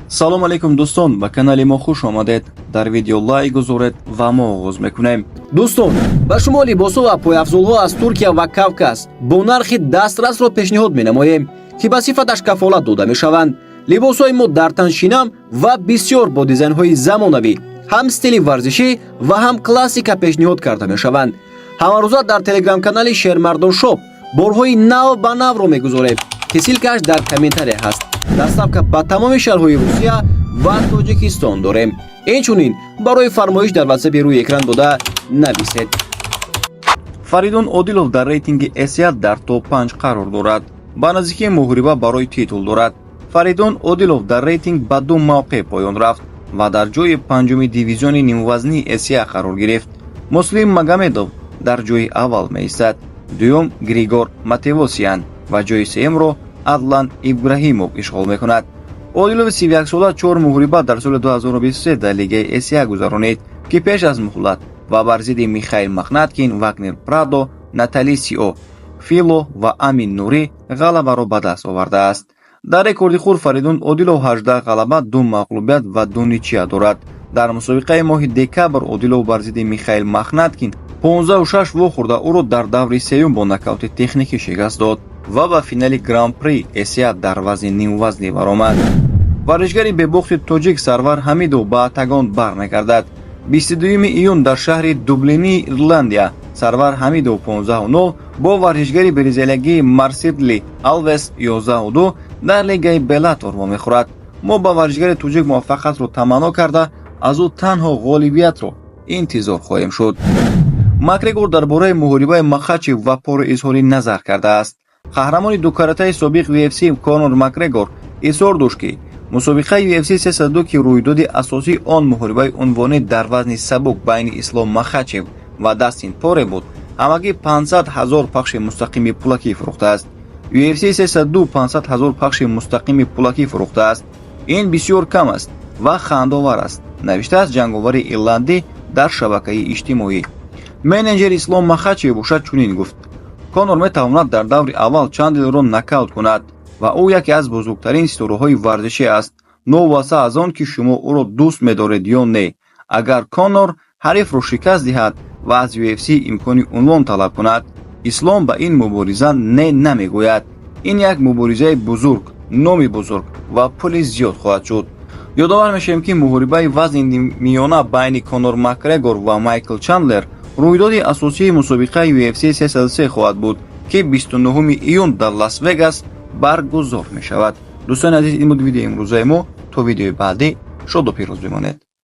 Салом алейкум, дӯстон, ба канали мо хуш омадед. Дар видео лайк гузоред ва мо оғоз мекунем. Дӯстон, ба шумо либосҳо ва пойафзолҳо аз Туркия ва Кавказ бо нархи дастрасро пешниҳод менамоем, ки ба сифаташ кафолат дода мешаванд. Либосҳои мо дар тан шинам ва бисёр бо дизайнҳои замонавӣ, ҳам стили варзишӣ ва ҳам классика пешниҳод карда мешаванд. Ҳамарӯза дар телеграм-канали Шермардон Шоп борҳои нав ба навро мегузорем, ки ссылка ш дар комментария ҳаст. Доставка ба тамоми шаҳрҳои Русия ва Тоҷикистон дорем. Инчунин барои фармоиш дар ватсапи рӯи экран дода нависед. Фаридун Одилов дар рейтинги ACA дар топ 5 қарор дорад, ба наздикии муҳориба барои титул дорад. Фаридун Одилов дар рейтинг ба ду мавқеъ поён рафт ва дар ҷои панҷуми дивизиони нимвазнии ACA қарор гирифт. Муслим Магомедов дар ҷои аввал меистад, дуюм Григор Матевосян ва ҷои сеюмро Адлан Ибраҳимов ишғол мекунад. Одилови 31-сола чор муҳориба дар соли 2023 дар лигаи ACA гузаронид, ки пеш аз муҳлат ва бар зидди Михаил Мохнаткин, Вагнер Прадо, Наталисио Фило ва Амин Нурӣ ғалабаро ба даст овардааст. Дар рекорди худ Фаридун Одилов 18 ғалаба, ду мағлубият ва ду ничья дорад. Дар мусобиқаи моҳи декабр Одилов бар зидди Михаил Мохнаткин 15-6 вохӯрда, ӯро дар даври сеюм бо нокаути техникӣ шикаст дод ва ба финали Гран-при ACA дар вазни нимвазнӣ баромад. Варзишгари бебохти тоҷик Сарвар Ҳамидов ба октагон бармегардад. 22 июн дар шаҳри Дублинии Ирландия Сарвар Ҳамидов 15-0 бо варзишгари бразилиягии Марсидли Алвес 11-2 дар лигаи Беллатор вомехӯрад. Мо ба варзишгари тоҷик муваффақиятро таманно карда, аз ӯ танҳо ғолибиятро интизор хоҳем шуд. Макгрегор дар бораи муҳорибаи Махачев ва Поро изҳори назар кардааст. Қаҳрамони дукаратаи собиқ UFC Конор Макгрегор изҳор дошт, ки мусобиқаи UFC 302, ки рӯйдоди асосии он муҳорибаи унвонӣ дар вазни сабук байни Ислом Махачев ва Дастин Поре буд, ҳамагӣ 500 ҳазор пахши мустақими пулакӣ фурӯхтааст. UFC 302 500 ҳазор пахши мустақими пулакӣ фурӯхтааст. Ин бисёр кам аст ва хандовар аст, навиштааст ҷанговари ирландӣ дар шабакаи иҷтимоӣ. Менеҷери Ислом Махачев бошад, чунин гуфт: «Конор метавонад дар даври аввал Чандлерро нокаут кунад ва ӯ яке аз бузургтарин ситораҳои варзишӣ аст, новобаста аз он ки шумо ӯро дӯст медоред ё не. Агар Конор ҳарифро шикаст диҳад ва аз UFC имкони унвон талаб кунад, Ислом ба ин мубориза не намегӯяд. Ин як муборизаи бузург, номи бузург ва пули зиёд хоҳад шуд». Ёдовар мешавем, ки муҳорибаи вазни миёна байни Конор Макгрегор ва Майкл Чандлер рӯйдоди асосии мусобиқаи UFC 303 хоҳад буд, ки 29 июн дар Лас Вегас баргузор мешавад. Дӯстони азиз, ин буд видеои имрӯзаи мо. То видеои баъдӣ шоду пирӯз бимонед.